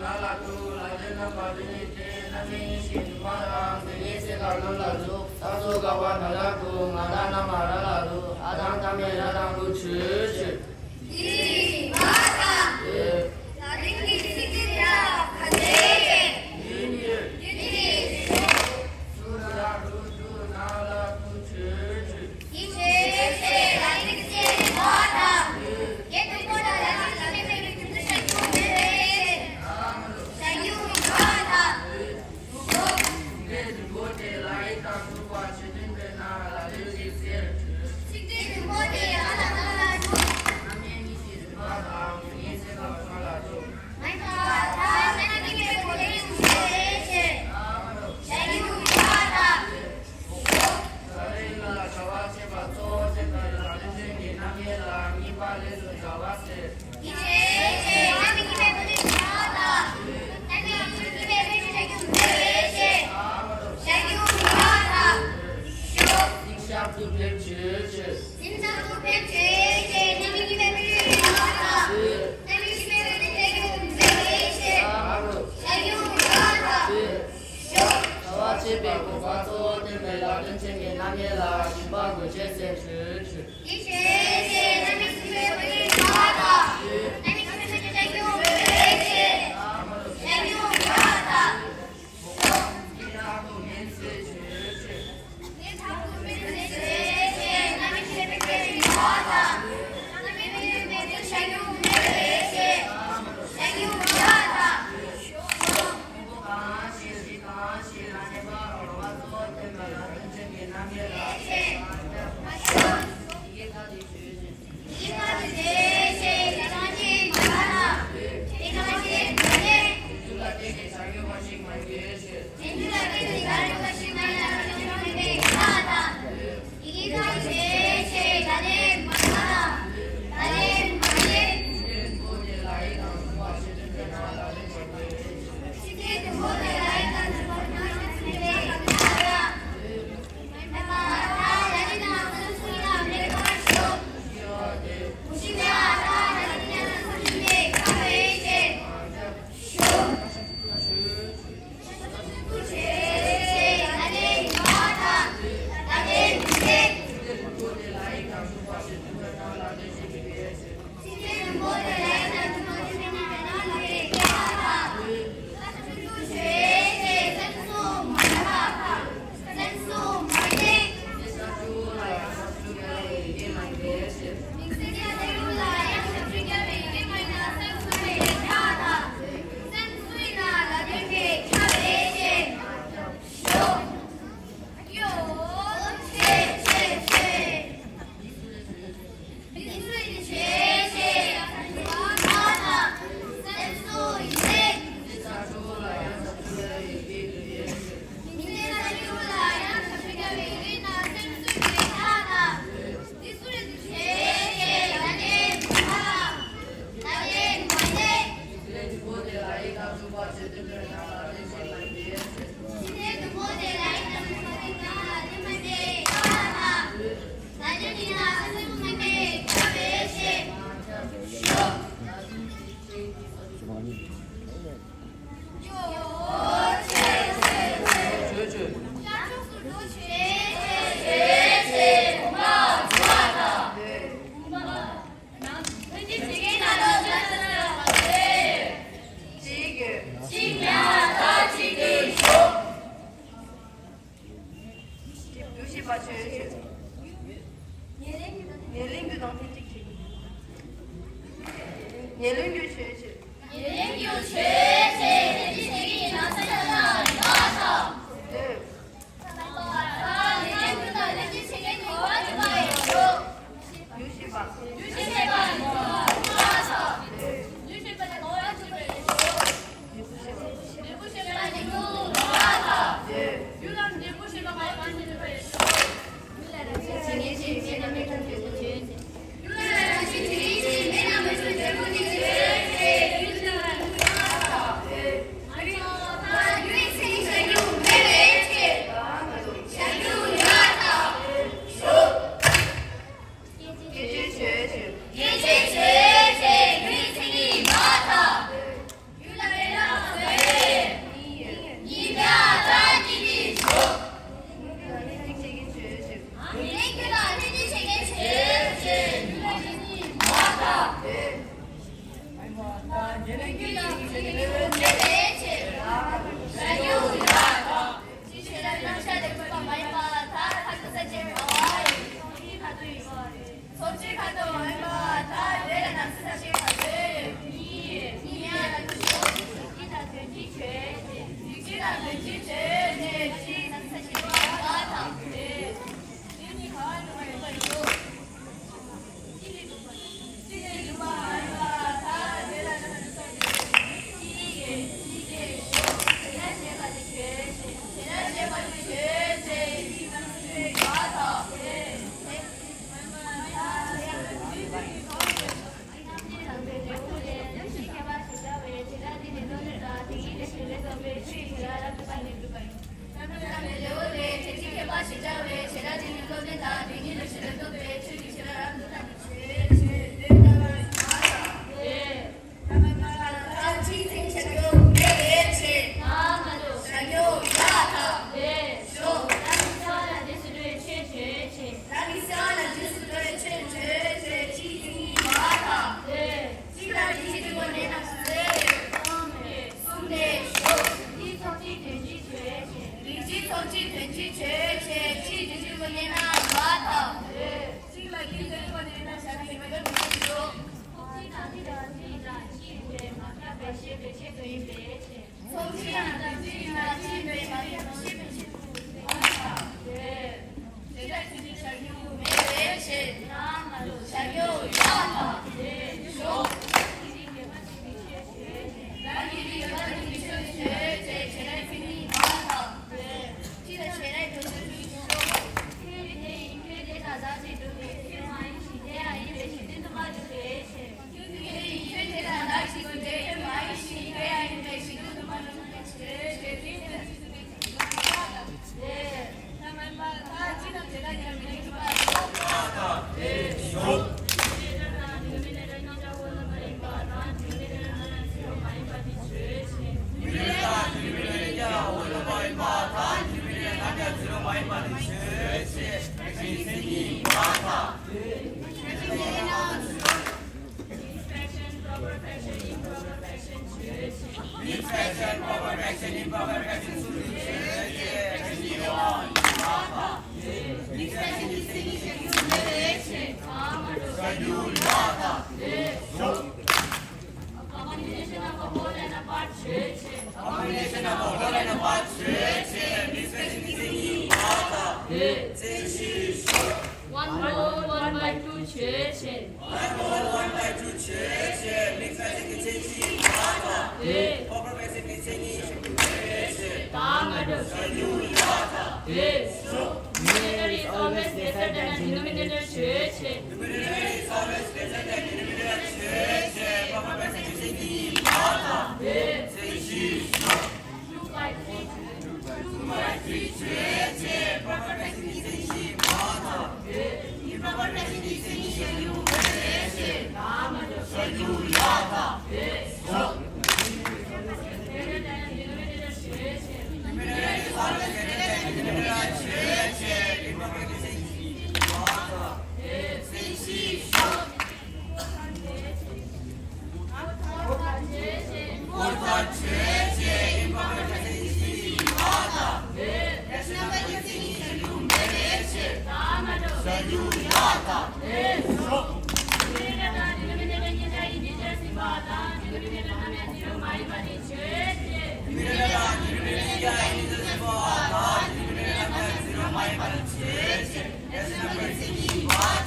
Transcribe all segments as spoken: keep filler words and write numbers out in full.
ལ་ཐུག་ལ་ལས་རྣམ་པ་དེ་ནི་དེ་རྣམ་སྨིན་ཡེ་ཤེས་སྒྲིབ་པ་དང་དེ་ཉིད་སེལ་བ་རྣམས་ལ་ཐུག་ས་སོགས་དགག་པ་ན་ལ་ཐུག་ང་དང་རྣམ་པ་ར་ལ་ཐུག་ཨ་དང་ཐ་མའི་ར་དང་ལུག་ཆུ་ཆུ། འདི་མ་དང་། དེ། ད་རིང་གི་ཚིག་འདི་ལ་ཁ་ཚེ་ཡིན། ཡིན་ཡིན། ཡིན་ཡིན། སུ་ར་རུ་ཆུ་ན་ལ་ཐུག་ཆུ་ཆུ། ལྟ་བ་བྱེད་པའི་དགོས་པ་གཙོ་བོ་བསྟན་པའི་ལམ་སྟོན་ཆེན་གྱི་རྣམ་དབྱེ་ལ་ཞིབ་པ་དགོས་ཆེད་གསལ་ཞུ་ཞུ། One whole, one by two ཆོས་ཅན། One whole, one by two ཆོས་ཅན། མིག་སྤེ་ཤལ་གྱི་མཚན་གཞི་མ་དང་། ཨེ། ཕོ་ཕོར་སྤེ་ཤལ་གྱི་མཚན་ཉིད་ཞིག་ཏུ་མེད་ཅེས། ད་ང་འགྲོ། ཨེ། Numerator is always lesser than denominator ཆོས་ཅན། Numerator is always lesser than denominator ཆོས་ཅན། ཕོ་ཕོར་སྤེ་ཤལ་གྱི་མཚན་གཞི་མ་དང་། ཨེ། མཚན་གཞི། Two by three ཆོས་ཅན། ཕོ་ཕོར་སྤེ་ཤལ་གྱི་མཚན་གཞི་མ་དང་། ཨེ། ཕོ་ཕོར་སྤེ་ཤལ་གྱི་མཚན་ཉིད་ཞིག་ཡོད་མེད་ཅེས། ད་ང་འགྲོ། ཨེ།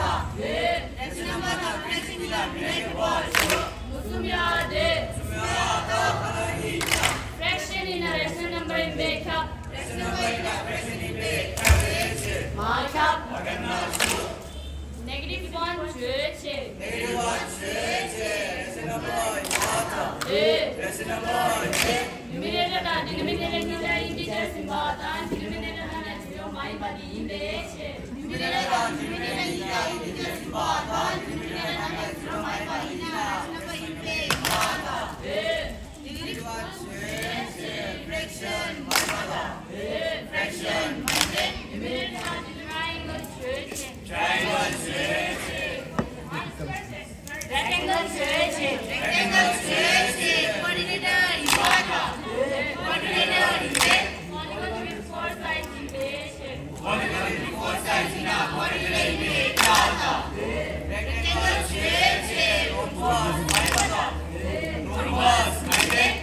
Rational number དང་fraction གཉིས་ལ་མི་འདྲ་བའི་ཕོགས་ཞུ། མུ་གསུམ་ཡོད་དེ། fraction ཡིན་ན་rational number ཡིན་པས་ཁྱབ། Rational number ཡིན་ན་fraction ཡིན་པས་ཁྱབ་རེད་ཅེས། མ་ཁྱབ། མ་ཁྱབ་ན་ཞུ། Negative one ཆོས་ཅན། Negative one ཆོས་ཅན། Rational number ཡིན་པ་དང་། ཨེ། Rational number ཡིན་པས། Numerator དང་denominator གཉིས་ཀ་integers ཡིན་པ་དང་denominator རྣམས་ལ་ཇི་ལྟར་མ་ཡིན་པ་དེ་ཡིན་པའི་ཕྱིར། Numerator དང་denominator གཉིས་ཀ་integers ཡིན་པ་དང་denominator རྣམས་ལ་ཇི་ལྟར་མ་ཡིན་པ་ཡིན་ན་rational number ཡིན་པས་ཡིན་པ་དང་། ཨེ། Negative one ཆོས་ཅན། Fraction མ་ཡིན་པ་དང་། ཨེ། Fraction མ་ཡིན་པས། Numerator དང་triangle ཆོས་ཅན། Triangle ཆོས་ཅན། Rectangle ཆོས་ཅན། Rectangle ཆོས་ཅན། Quadrilateral ཡིན་པ་དང་། Quadrilateral ཡིན་པས། Polygon ཡིན་པའི་ཕྱིར། Polygon ཡིན་པའི་ཕྱིར། Polygon ཡིན་པའི་ཕྱིར། Four sides ཡིན་ན་quadrilateral ཡིན་པས་ཁྱབ་དང་། Rectangle ཆོས་ཅན། Rhombus མ་ཡིན་པ་དང་། Rhombus མ་ཡིན་པས།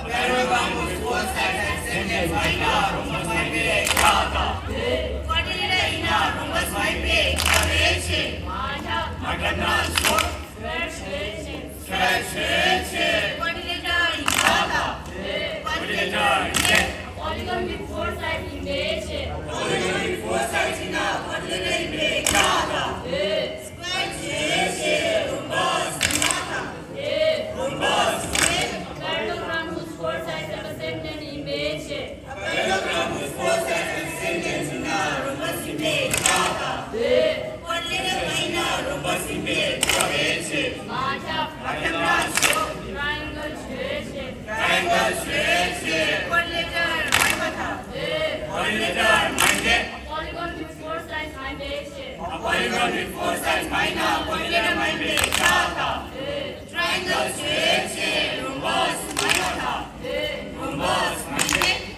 Parallelogram whose four sides are same length མ་ཡིན་ན་rhombus མ་ཡིན་པས་ཁྱབ་དང་། Quadrilateral ཡིན་ན་rhombus མ་ཡིན་པས་ཁྱབ་པའི་ཕྱིར། མ་ཁྱབ། མ་ཁྱབ་ན་ཞུ། Square ཆོས་ཅན། Square ཆོས་ཅན། Quadrilateral ཡིན་པ་དང་། Quadrilateral ཡིན་པས། Polygon with four sides ཡིན་པའི་ཕྱིར། Polygon with four sides ཡིན་ན་quadrilateral ཡིན་པས་ཁྱབ་དང་། Square ཆོས་ཅན། Rhombus ཡིན་པ་དང་། Rhombus ཡིན་པས། Triangle ཆོས་ཆེ་རུམ་པ་སུ་མ་ཡོད་ད། རུམ་པ་སུ་མ་ཡོད།